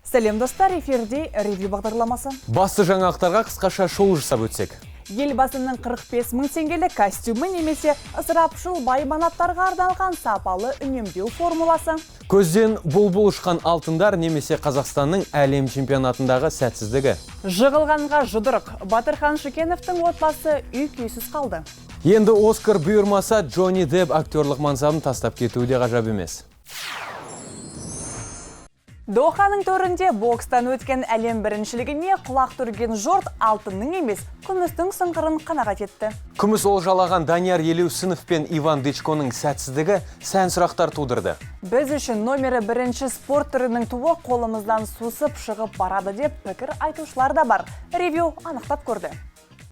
Сәлем, достар, эфирде Ревю бағдарламасы. Басты жаңалықтарға қысқаша шолу жасап өтсек. Елбасының 45 мың теңгелік костюмі немесе ысырапшыл бай манаптарға арналған сапалы үнемдеу формуласы. Көзден бұлбұл ұшқан алтындар немесе Қазақстанның әлем чемпионатындағы сәтсіздігі. Жығылғанға жұдырық. Батырхан Шүкеновтің отбасы үй-күйсіз қалды. Енді Оскар бұйырмаса, Джонни Депп актерлық мансабын тастап кетуі де ғажап емес. Доханың төрінде бокстан өткен әлем біріншілігіне құлақ түрген жұрт алтынның емес, күмістің сыңғырын қанағат етті. Күміс олжалаған Данияр Елеусінов пен Иван Дычконың сәтсіздігі сән сұрақтар тудырды. Біз үшін номері бірінші спорт түрінің туы қолымыздан сусып шығып барады деп пікір айтушылар да бар. Ревю анықтап көрді.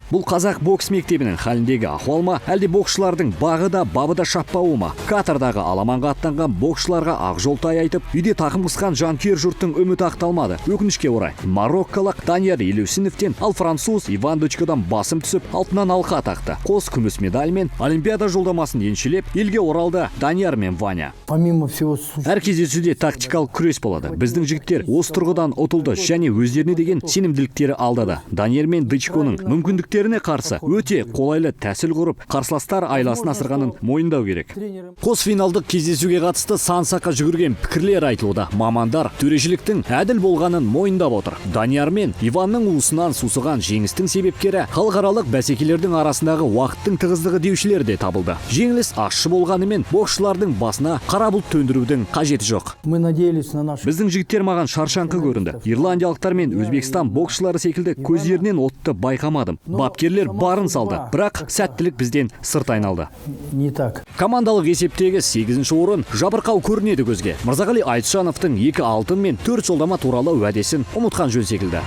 Бұл қазақ бокс мектебінің халіндегі ахуал ма, әлде боксшылардың бағы да бабы да шаппауы ма? Катардағы аламанға аттанған боксшыларға ақ жолтай айтып, үйде тақым қысқан жанкүйер жұрттың үміті ақталмады. Өкінішке орай, марокколық Данияр Елеусіновтен, ал француз Иван Дычкодан басым түсіп, алтыннан алқа тақты. Қос күміс медальмен олимпиада жолдамасын еншілеп, елге оралды Данияр мен Ваня. Помимо всего Әр кездесуде тактикалық күрес болады. Біздің жігіттер осы тұрғыдан ұтылды және өздеріне деген сенімділіктері алдады. Данияр мен Дычконың мүмкіндіктеріне қарсы өте қолайлы тәсіл құрып, қарсыластар айласын асырғанын мойындау керек. Қос финалдық кездесуге қатысты сан саққа жүгірген пікірлер айтылуда. Мамандар төрешіліктің әділ болғанын мойындап отыр. Данияр мен Иванның уысынан сусыған жеңістің себепкері халықаралық бәсекелердің арасындағы уақыттың тығыздығы деушілер де табылды. Жеңіліс ащы болғанымен боксшылардың басына қара бұлт төндірудің қажеті жоқ. Мы надеялись на наши Біздің жігіттер маған шаршаңқы көрінді. Ирландиялықтар мен Өзбекстан боксшылары секілді көздерінен отты байқамадым. Бапкерлер барын салды, бірақ сәттілік бізден сырт айналды. Не так. Командалық есептегі 8-ші орын жабырқау көрінеді көзге. Мырзағали Айтжановтың 2 алтын мен 4 жолдама туралы уәдесін ұмытқан жөн секілді.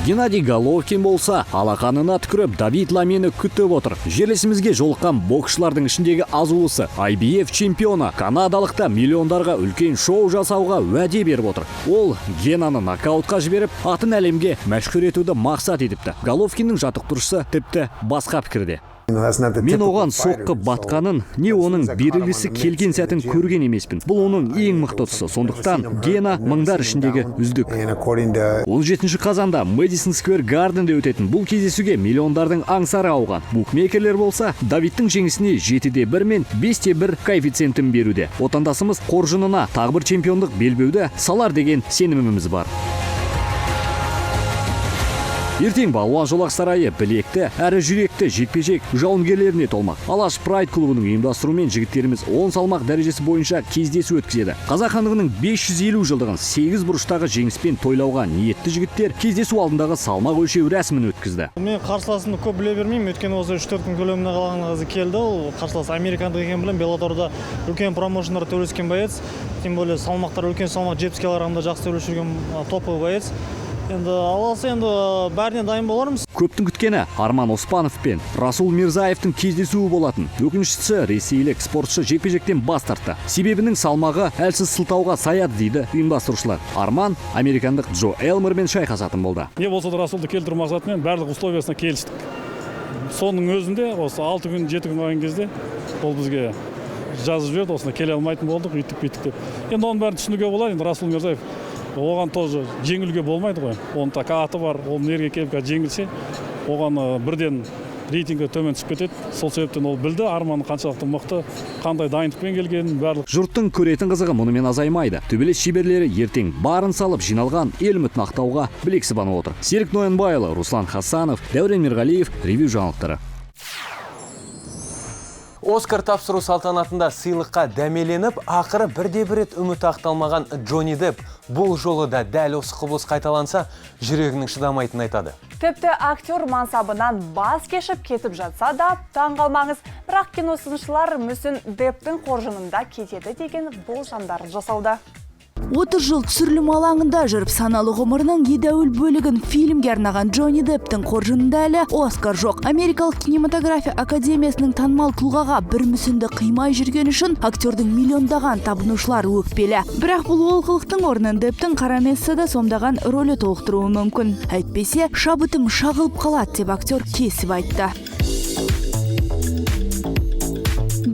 Геннадий Головкин болса, алақанына түкіріп, Давид Ламені күтіп отыр. Жерлесімізге жолыққан боксшылардың ішіндегі азулысы IBF чемпионы канадалықта миллиондарға үлкен шоу жасауға уәде беріп отыр. Ол Генаны нокаутқа жіберіп, атын әлемге мәшһүр етуді мақсат етіпті. Головкиннің жаттықтырушысы тіпті басқа пікірде. Мен оған соққы батқанын, не оның берілгісі келген сәтін көрген емеспін. Бұл оның ең мықты тұсы. Сондықтан Гена мыңдар ішіндегі үздік. 17 қазанда Мэдисон Сквер Гарденде өтетін бұл кездесуге миллиондардың аңсары ауған. Букмекерлер болса, Давидтің жеңісіне 7-1 мен 5-1 коэффициентін беруде. Отандасымыз қоржынына тағы бір чемпиондық белбеуді салар деген сеніміміз бар. Ертең Балуан Шолақ сарайы білекті әрі жүректі жекпе-жек жауынгерлеріне толмақ. Алаш Прайд клубының ұйымдастыруымен жігіттеріміз 10 салмақ дәрежесі бойынша кездесу өткізеді. Қазақ хандығының 550 жылдығын 8 бұрыштағы жеңіспен тойлауға ниетті жігіттер кездесу алдындағы салмақ өлшеу рәсімін өткізді. Мен қарсыласымды көп біле бермеймін, өйткені осы 3-4 күн көлемінде қалған қызы келді. Ол қарсылас американдық екенін білемін, Беллаторда үлкен промоушндар төбелескен боец, тем более салмақтар үлкен салмақ 70 килограммда жақсы төбелесіп жүрген топовый боец. Енді аласы енді бәріне дайын болармыз. Көптің күткені Арман Оспанов пен Расул Мирзаевтың кездесуі болатын. Өкініштісі, ресейлік спортшы жекпе-жектен бас тартты. Себебінің салмағы әлсіз сылтауға саяды дейді ұйымдастырушылар. Арман американдық Джо Элмермен шайқасатын болды. Не болса да Расулды келтіру мақсатымен барлық условиясына келістік. Соның өзінде осы 6 күн, 7 күн қалған кезде ол бізге жазып жіберді, осында келе алмайтын болдық, үйтіп бүйттік деп. Енді оның бәрін түсінуге болады. Енді Расул Мирзаев оған тоже жеңілуге болмайды ғой. Оның так аты бар, ол жерге келіп қазір жеңілсе, оған бірден рейтингі төмен түсіп кетеді. Сол себептен ол білді Арман қаншалықты мықты, қандай дайындықпен келгенін барлық. Жұрттың көретін қызығы мұнымен азаймайды. Төбелес шеберлері ертең барын салып жиналған ел үмітін ақтауға білек сыбанып отыр. Серік Ноянбайұлы, Руслан Хасанов, Дәурен Мерғалиев, Ревю жаңалықтары. Оскар тапсыру салтанатында сыйлыққа дәмеленіп, ақыры бірде-бір рет үміт ақталмаған Джонни Депп бұл жолы да дәл осы құбылыс қайталанса, жүрегінің шыдамайтынын айтады. Тіпті актер мансабынан бас кешіп кетіп жатса да таң қалмаңыз. Бірақ киносыншылар мүсін Депптің қоржынында кетеді деген болжамдарын жасауда. 30 жыл түсірілім алаңында жүріп, саналы ғұмырының едәуір бөлігін фильмге арнаған Джонни Депптің қоржынында әлі Оскар жоқ. Америкалық кинематография академиясының танымал тұлғаға бір мүсінді қимай жүрген үшін актердің миллиондаған табынушылары өкпелі. Бірақ бұл олқылықтың орнын Депптің Қара мессада сомдаған рөлі толықтыруы мүмкін. Әйтпесе, шабытым шағылып қалады деп актер кесіп айтты.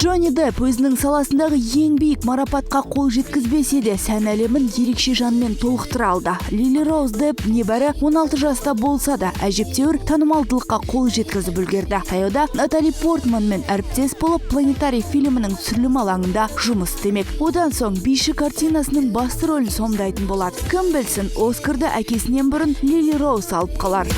Джонни Депп өзінің саласындағы ең биік марапатқа қол жеткізбесе де, сән әлемін ерекше жанмен толықтыра алды. Лили Роуз Депп небәрі 16 жаста болса да, әжептәуір танымалдылыққа қол жеткізіп үлгерді. Таяуда Натали Портманмен әріптес болып, «Планетарий» фильмінің түсірілім алаңында жұмыс істемек. Одан соң «Биші» картинасының басты рөлін сомдайтын болады. Кім білсін, Оскарды әкесінен бұрын Лили Роуз алып қалар.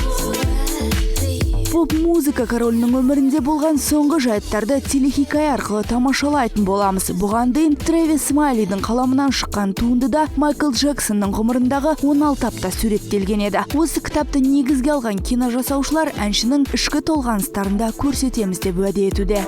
Поп музыка королінің өмірінде болған соңғы жайттарды телехикая арқылы тамашалайтын боламыз. Бұған дейін Трэвис Смайлидің қаламынан шыққан туындыда Майкл Джексонның ғұмырындағы 16 апта суреттелген еді. Осы кітапты негізге алған кино жасаушылар әншінің ішкі толғаныстарын да көрсетеміз деп уәде етуде.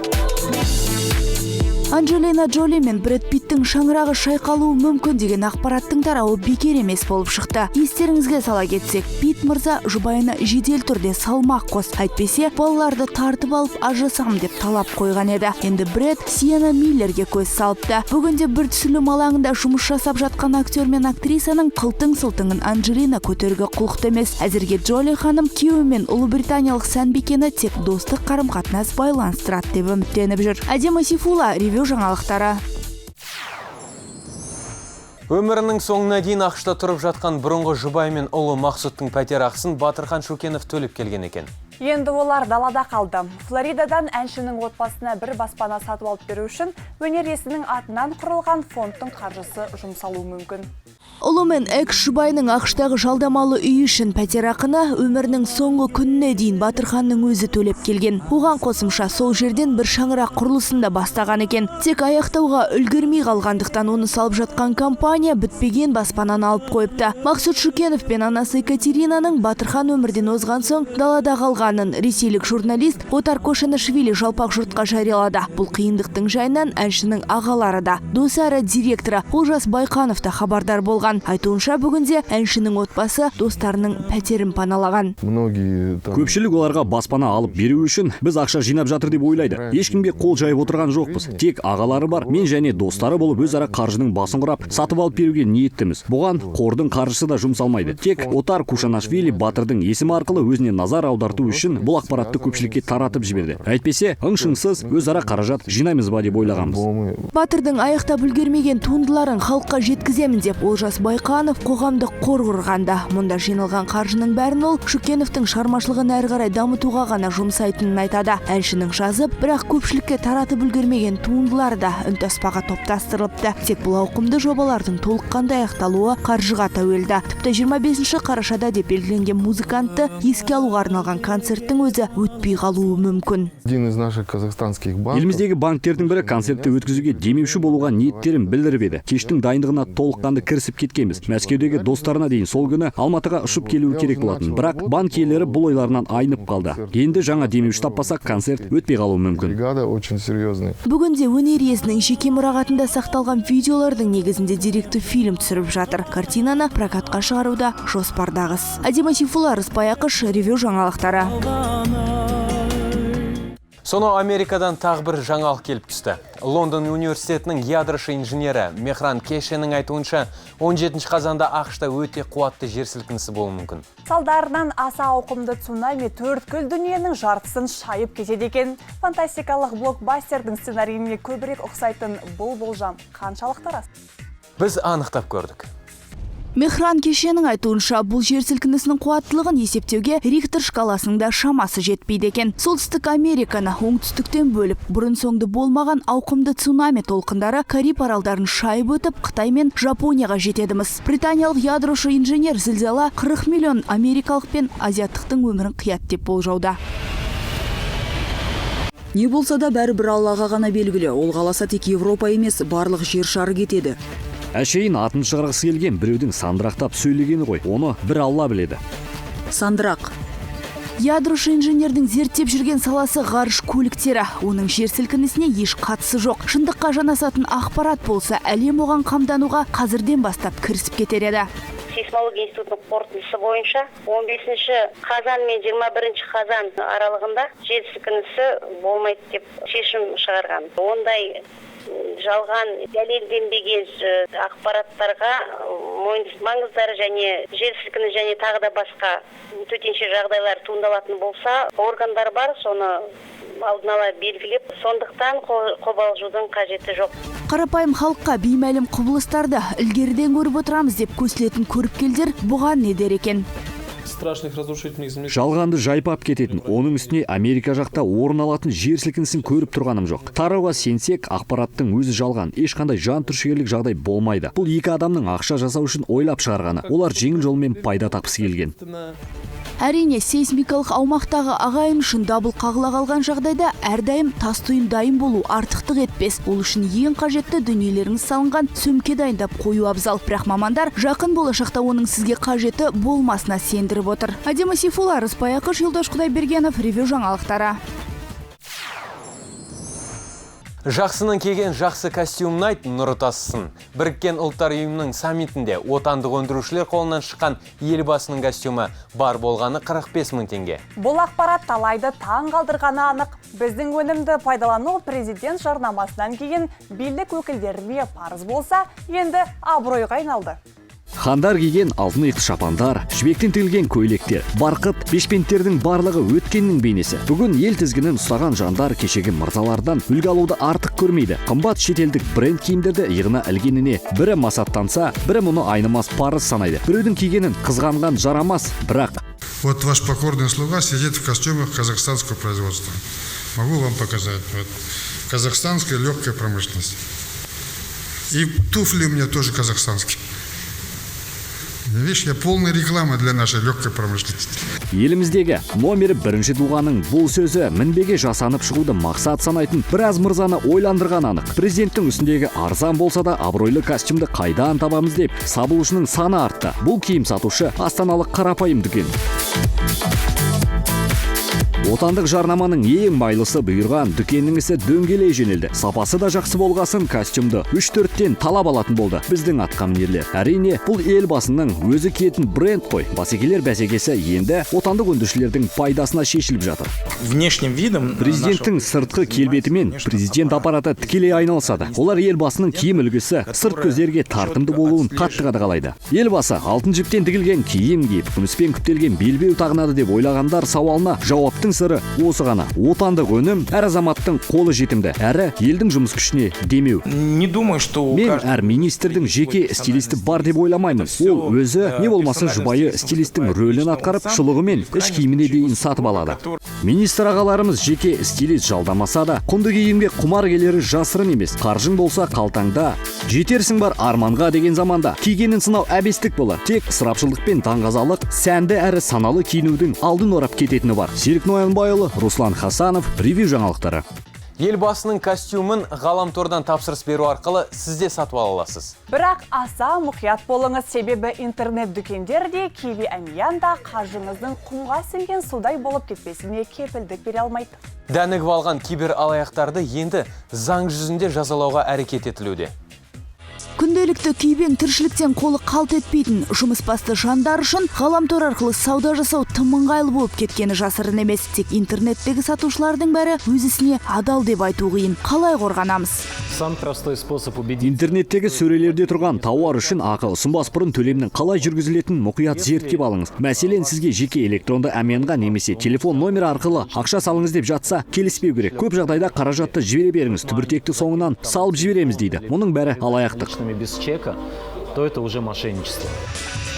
Анджелина Джоли мен Брэд Питтің шаңырағы шайқалуы мүмкін деген ақпараттың тарауы бекер емес болып шықты. Естеріңізге сала кетсек, Питт мырза жұбайына жедел түрде салмақ қос, әйтпесе балаларды тартып алып ажырасам деп талап қойған еді. Енді Брэд Сиена Миллерге көз салыпты. Бүгінде бір түсірілім алаңында жұмыс жасап жатқан актер мен актрисаның қылтың-сылтыңын Анджелина көтеруге құлықты емес. Әзірге Джоли ханым күйеуі мен ұлыбританиялық сәнбикені тек достық қарым-қатынас байланыстырады деп үміттеніп жүр. Әдемі Сейфулла, Ревю жаңалықтары. Өмірінің соңына дейін АҚШ-та тұрып жатқан бұрынғы жұбайы мен ұлы Мақсұттың пәтер ақысын Батырхан Шүкенов төлеп келген екен. Енді олар далада қалды. Флоридадан әншінің отбасына бір баспана сатып алып беру үшін өнер иесінің атынан құрылған фондтың қаржысы жұмсалуы мүмкін. Ұлы мен экс жұбайының АҚШ-тағы жалдамалы үй үшін пәтер ақыны өмірінің соңғы күніне дейін Батырханның өзі төлеп келген. Оған қосымша сол жерден бір шаңырақ құрылысын да бастаған екен. Тек аяқтауға үлгермей қалғандықтан, оны салып жатқан компания бітпеген баспананы алып қойыпты. Мақсұт Шүкенов пен анасы Екатеринаның Батырхан өмірден озған соң далада қалғанын ресейлік журналист Отар Кушанашвили жалпақ жұртқа жариялады. Бұл қиындықтың жайынан әншінің ағалары да, досы әрі директоры Олжас Байқанов та хабардар болған. Айтуынша, бүгінде әншінің отбасы достарының пәтерін паналаған. Многие там. Көпшілік оларға баспана алып беру үшін біз ақша жинап жатыр деп ойлайды. Ешкімге қол жайып отырған жоқпыз. Тек ағалары бар мен және достары болып, өзара қаржының басын құрап, сатып алып беруге ниеттіміз. Бұған қордың қаржысы да жұмсалмайды. Тек Отар Кушанашвили Батырдың есімі арқылы өзіне назар аударту үшін бұл ақпаратты көпшілікке таратып жіберді. Әйтпесе ың шыңсыз өзара қаражат жинаймыз ба деп ойлағанбыз. Батырдың аяқтап үлгермеген туындыларын халыққа жеткіземін деп Олжас Байқанов қоғамдық қор құрғанда. Мұнда жиналған қаржының бәрін ол Шүкеновтің шығармашылығын әрі қарай дамытуға ғана жұмсайтынын айтады. Әншінің жазып, бірақ көпшілікке таратып үлгермеген туындылары да үнтаспаға топтастырылыпты. Тек бұл ауқымды жобалардың толыққанды аяқталуы қаржыға тәуелді. Тіпті 25 қарашада деп белгіленген музыкантты еске алуға арналған концерттің өзі өтпей қалуы мүмкін. Один из наших казахстанских банков. Еліміздегі банктердің бірі концертті өткізуге демеуші болуға ниеттерін білдіріп еді. Кештің дайындығына толыққанды кірісіп кеткенбіз. Мәскеудегі достарына дейін сол күні Алматыға ұшып келуі керек болатын. Бірақ банк иелері бұл ойларынан айнып қалды. Енді жаңа демеуші таппасақ, концерт өтпей қалуы мүмкін. Бригада очень серьезный. Бүгінде өнер иесінің жеке мұрағатында сақталған видеолардың негізінде деректі фильм түсіріп жатыр. Картинаны прокатқа шығаруда жоспардағы. Әдемі Сейфулла, Рыспай Ақыш, Ревю жаңалықтары. Сонау Америкадан тағы бір жаңалық келіп түсті. Лондон университетінің ядрошы инженері Мехран Кешенің айтуынша, 17 қазанда АҚШ-та өте қуатты жер сілкінісі болуы мүмкін. Салдарынан аса ауқымды цунами төрткүл дүниенің жартысын шайып кетеді екен. Фантастикалық блокбастердің сценарийіне көбірек ұқсайтын бұл болжам қаншалықты рас? Біз анықтап көрдік. Мехран Кешенің айтуынша, бұл жер сілкінісінің қуаттылығын есептеуге Рихтер шкаласының да шамасы жетпейді екен. Солтүстік Американы оңтүстіктен бөліп, бұрын соңды болмаған ауқымды цунами толқындары Кариб аралдарын шайып өтіп, Қытай мен Жапонияға жетедіміз. Британиялық ядрошы инженер зілзала 40 миллион америкалық пен азиаттықтың өмірін қияды деп болжауда. Не болса да, бәрі бір Аллаға ғана белгілі. Ол қаласа, тек Европа емес, барлық жер шары кетеді. Әшейін атын шығарғысы келген біреудің сандырақтап сөйлегені ғой. Оны бір Алла біледі. Сандырақ. Ядрошы инженердің зерттеп жүрген саласы — ғарыш көліктері. Оның жер сілкінісіне еш қатысы жоқ. Шындыққа жанасатын ақпарат болса, әлем оған қамдануға қазірден бастап кірісіп кетер еді. Сейсмология институтының қорытындысы бойынша, 15 қазан мен 21 қазан аралығында жер сілкінісі болмайды деп шешім шығарған. Ондай Жалған, дәлелденбеген ақпараттарға мойынсұнбаңыздар және жер сілкінісі және тағы да басқа төтенше жағдайлар туындалатын болса, органдар бар, соны алдын ала белгілеп, сондықтан қобалжудың қажеті жоқ. Қарапайым халыққа беймәлім құбылыстарды ілгеріден көріп отырамыз деп көсілетін көріпкелдер бұған не дер екен? Страшных разрушительных землетрясений. Жалғанды жайпап кететін, оның үстіне Америка жақта орын алатын жер сілкінісін көріп тұрғаным жоқ. Тарауға сенсек, ақпараттың өзі жалған, ешқандай жан түршігерлік жағдай болмайды. Бұл екі адамның ақша жасау үшін ойлап шығарғаны. Олар жеңіл жолмен пайда тапқысы келген. Әрине, сейсмикалық аумақтағы ағайын үшін дабыл қағыла қалған жағдайда әрдайым тас түйін дайын болу артықтық етпес. Ол үшін ең қажетті дүниелеріңіз салынған сөмке дайындап қою абзал. Бірақ мамандар жақын болашақта оның сізге қажеті болмасына сендіріп отыр. Әдемі Сейфулла, Рысбай Ақыш, Елдос Құдайбергенов, Ревю жаңалықтары. Жақсының киген жақсы костюмін айт, нұры тасысын. Біріккен Ұлттар Ұйымының саммитінде отандық өндірушілер қолынан шыққан елбасының костюмі бар болғаны 45 мың теңге. Бұл ақпарат талайды таң қалдырғаны анық. Біздің өнімді пайдалану президент жарнамасынан кейін билік өкілдеріне парыз болса, енді абыройға айналды. Хандар киген алтын иық шапандар, жібектен тігілген көйлектер, барқыт, бешпенттердің барлығы өткеннің бейнесі. Бүгін ел тізгінін ұстаған жандар кешегі мырзалардан үлгі алуды артық көрмейді. Қымбат шетелдік бренд киімдерді иығына ілгеніне бірі масаттанса, бірі мұны айнымас парыз санайды. Біреудің кигенін қызғанған жарамас, бірақ... Вот ваш покорный слуга сидит в костюмах казахстанского производства. Могу вам показать. Вот. Казахстанская легкая промышленность. И туфли у меня тоже казахстанские. Видишь, я полная реклама для нашей легкой промышленности. Еліміздегі номері бірінші тұлғаның бұл сөзі мінбеге жасанып шығуды мақсат санайтын біраз мырзаны ойландырған анық. Президенттің үстіндегі арзан болса да абыройлы костюмді қайдан табамыз деп сабылушының саны артты. Бұл киім сатушы астаналық қарапайым дүкен. Отандық жарнаманың ең майлысы бұйырған дүкеннің ісі дөңгелей жөнелді. Сапасы да жақсы болғасын костюмді 3-4-тен талап алатын болды біздің атқамінерлер. Әрине, бұл елбасының өзі киетін бренд қой. Бәсекелер бәсекесі енді отандық өндірушілердің пайдасына шешіліп жатыр. Внешним видом Президенттің сыртқы келбетімен президент аппараты тікелей айналысады. Олар елбасының киім үлгісі сырт көздерге тартымды болуын қатты қадағалайды. Елбасы алтын жіптен тігілген киім киіп, күміспен күптелген белбеу тағынады деп ойлағандар сауалына жауаптың сыры осы ғана. Отандық өнім әр азаматтың қолы жетімді, әрі елдің жұмыс күшіне демеу. Не думаю, что Мен әр министрдің жеке стилисті бар деп ойламаймын. Ол өзі не болмаса жұбайы стилистің рөлін атқарып, шұлығы мен іш киіміне дейін сатып алады. Министр ағаларымыз жеке стилист жалдамаса да, құнды киімге құмар келері жасырын емес. Қаржың болса қалтаңда, жетерсің бар арманға деген заманда. Кигенін сынау әбестік болар. Тек ысырапшылдық пен даңғазалық, сәнді әрі саналы киінудің алдын орап кететіні бар. Серік Ноянбайұлы, Руслан Хасанов, Ревю жаңалықтары. Елбасының костюмін ғаламтордан тапсырыс беру арқылы сіз де сатып ала аласыз. Бірақ аса мұқият болыңыз, себебі интернет дүкендер де киви әмиян да қаржыңыздың құмға сіңген судай болып кетпесіне кепілдік бере алмайды. Дәнігіп алған кибер алаяқтарды енді заң жүзінде жазалауға әрекет етілуде. Күнделікті күйбең тіршіліктен қолы қалт етпейтін жұмысбасты жандар үшін ғаламтор арқылы сауда жасау тым ыңғайлы болып кеткені жасырын емес. Тек интернеттегі сатушылардың бәрі өз ісіне адал деп айту қиын. Қалай қорғанамыз? Самый простой способ убедиться. Интернеттегі сөрелерде тұрған тауар үшін ақы ұсынбас бұрын төлемнің қалай жүргізілетінін мұқият зерттеп алыңыз. Мәселен, сізге жеке электронды әмиянға немесе телефон номері арқылы ақша салыңыз деп жатса, келіспеу керек. Көп жағдайда қаражатты жібере беріңіз, түбіртекті соңынан салып жібереміз дейді. Мұның бәрі алаяқтық. Без чека, то это уже мошенничество.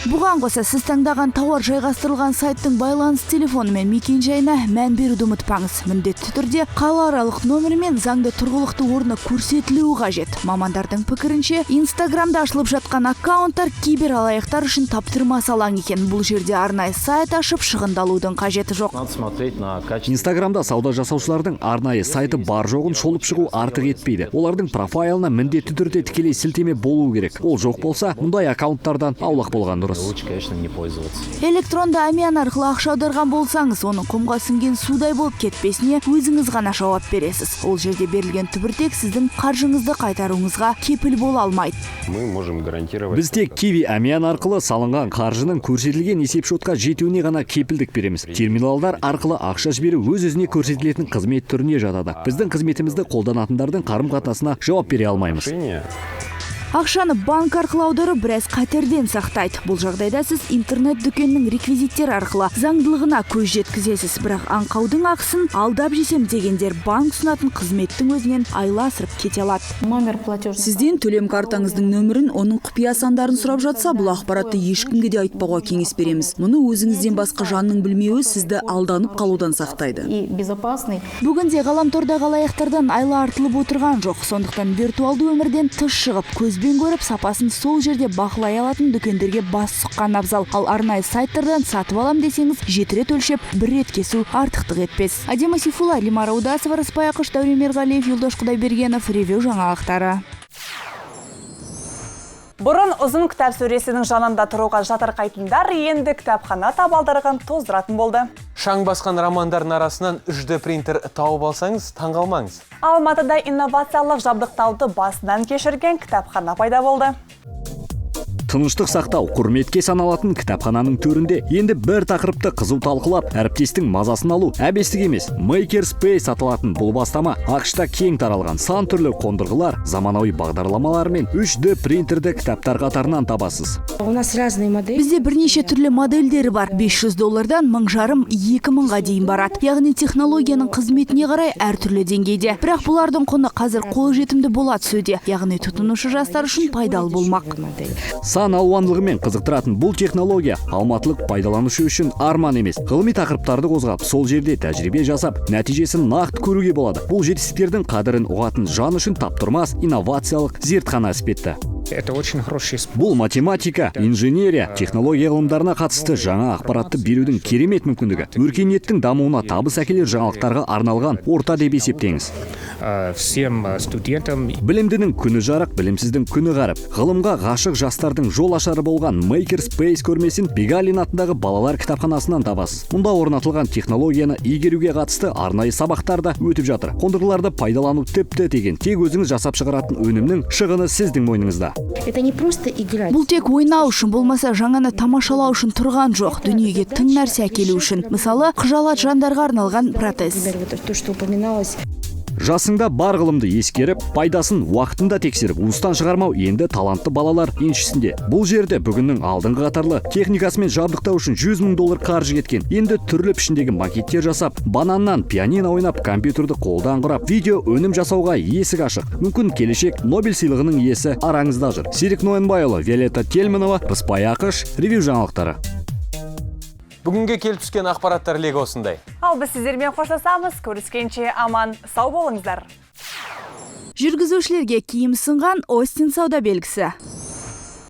Бұған қоса сіз таңдаған тауар жайғастырылған сайттың байланыс телефоны мен мекен-жайына мән беруді ұмытпаңыз. Міндетті түрде қалааралық номері мен заңды тұрғылықты орны көрсетілуі қажет. Мамандардың пікірінше, Инстаграмда ашылып жатқан аккаунттар кибер алаяқтар үшін таптырмас алаң екен. Бұл жерде арнайы сайт ашып шығындалудың қажеті жоқ. Надо смотреть на качество. Инстаграмда сауда жасаушылардың арнайы сайты бар жоғын шолып шығу артық етпейді. Олардың профайлына міндетті түрде тікелей сілтеме болуы керек. Ол жоқ болса, мұндай аккаунттардан аулақ болған дұрыс. ресурс. Лучше, конечно, не пользоваться. Электронды әмиян арқылы ақша аударған болсаңыз, оның құмға сіңген судай болып кетпесіне өзіңіз ғана жауап бересіз. Ол жерде берілген түбіртек сіздің қаржыңызды қайтаруыңызға кепіл бола алмайды. Мы можем гарантировать. Біз тек Киви әмиян арқылы салынған қаржының көрсетілген есепшотқа жетуіне ғана кепілдік береміз. Терминалдар арқылы ақша жіберу өз-өзіне көрсетілетін қызмет түріне жатады. Біздің қызметімізді қолданатындардың қарым-қатынасына жауап бере алмаймыз. Ақшаны банк арқылы аудару біраз қатерден сақтайды. Бұл жағдайда сіз интернет дүкеннің реквизиттері арқылы заңдылығына көз жеткізесіз. Бірақ аңқаудың ақысын алдап жесем дегендер банк ұсынатын қызметтің өзінен айла асырып кете алады. Номер платежной Сізден төлем картаңыздың нөмірін, оның құпия сандарын сұрап жатса, бұл ақпаратты ешкімге де айтпауға кеңес береміз. Мұны өзіңізден басқа жанның білмеуі сізді алданып қалудан сақтайды. И безопасный. Бүгінде ғаламтордағы алаяқтардан айла артылып отырған жоқ. Сондықтан виртуалды өмірден тыс шығып, көзбен көріп, сапасын сол жерде бақылай алатын дүкендерге бас сұққан абзал. Ал арнайы сайттардан сатып алам десеңіз, жеті рет өлшеп, бір рет кесу артықтық етпес. Адема Сейфулла, Лимара Удасова, Рыспай Ақыш, Дәурен Мерғалиев, Юлдаш Құдайбергенов, Ревю жаңалықтары. Бұрын ұзын кітап сөресінің жанында тұруға жатырқайтындар енді кітапхана табалдырығын тоздыратын болды. Шаң басқан романдардың арасынан 3D принтер тауып алсаңыз, таңғалмаңыз. Алматыда инновациялық жабдықтауды басынан кешірген кітапхана пайда болды. Тыныштық сақтау құрметке саналатын кітапхананың төрінде енді бір тақырыпты қызу талқылап, әріптестің мазасын алу әбестік емес. Maker Space аталатын бұл бастама АҚШ-та кең таралған. Сан түрлі қондырғылар, заманауи бағдарламалар мен 3D принтерді кітаптар қатарынан табасыз. У нас разные модели. Бізде бірнеше түрлі модельдері бар. 500 доллардан 1500, 2000-ға дейін барады. Яғни технологияның қызметіне қарай әртүрлі деңгейде. Бірақ бұлардың құны қазір қолжетімді бола түсуде. Яғни тұтынушы жастар үшін пайдалы болмақ. Сан алуандылығымен қызықтыратын бұл технология алматылық пайдаланушы үшін арман емес. Ғылыми тақырыптарды қозғап, сол жерде тәжірибе жасап, нәтижесін нақты көруге болады. Бұл жетістіктердің қадірін ұғатын жан үшін таптырмас инновациялық зертхана іспетті. Это очень хороший способ. Бұл математика, инженерия, технология ғылымдарына қатысты жаңа ақпаратты берудің керемет мүмкіндігі. Өркениеттің дамуына табыс әкелер жаңалықтарға арналған орта деп есептеңіз. Всем студентам. Білімдінің күні жарық, білімсіздің күні ғаріп. Ғылымға ғашық жастардың жол ашары болған Maker Space көрмесін Бегалин атындағы балалар кітапханасынан табасыз. Мұнда орнатылған технологияны игеруге қатысты арнайы сабақтар да өтіп жатыр. Қондырғыларды пайдалану тіпті тегін. Тек өзіңіз жасап шығаратын өнімнің шығыны сіздің мойныңызда. Это не просто играть. Бұл тек ойнау үшін, болмаса жаңаны тамашалау үшін тұрған жоқ. Дүниеге тың нәрсе әкелу үшін. Мысалы, қыжалат жандарға арналған протез. Например, вот то, что упоминалось. Жасыңда бар ғылымды ескеріп, пайдасын уақытында тексеріп, уыстан шығармау енді талантты балалар еншісінде. Бұл жерде бүгіннің алдыңғы қатарлы техникасымен жабдықтау үшін 100 мың доллар қаржы кеткен. Енді түрлі пішіндегі макеттер жасап, бананнан пианино ойнап, компьютерді қолдан құрап, видео өнім жасауға есік ашық. Мүмкін, келешек Нобель сыйлығының иесі араңызда жүр. Серік Ноянбайұлы, Виолетта Тельманова, Рыспай Ақыш, Ревю жаңалықтары. Бүгінге келіп түскен ақпараттар легі осындай. Ал біз сіздермен қоштасамыз. Көріскенше аман сау болыңыздар. Жүргізушілерге киім ұсынған Остин сауда белгісі.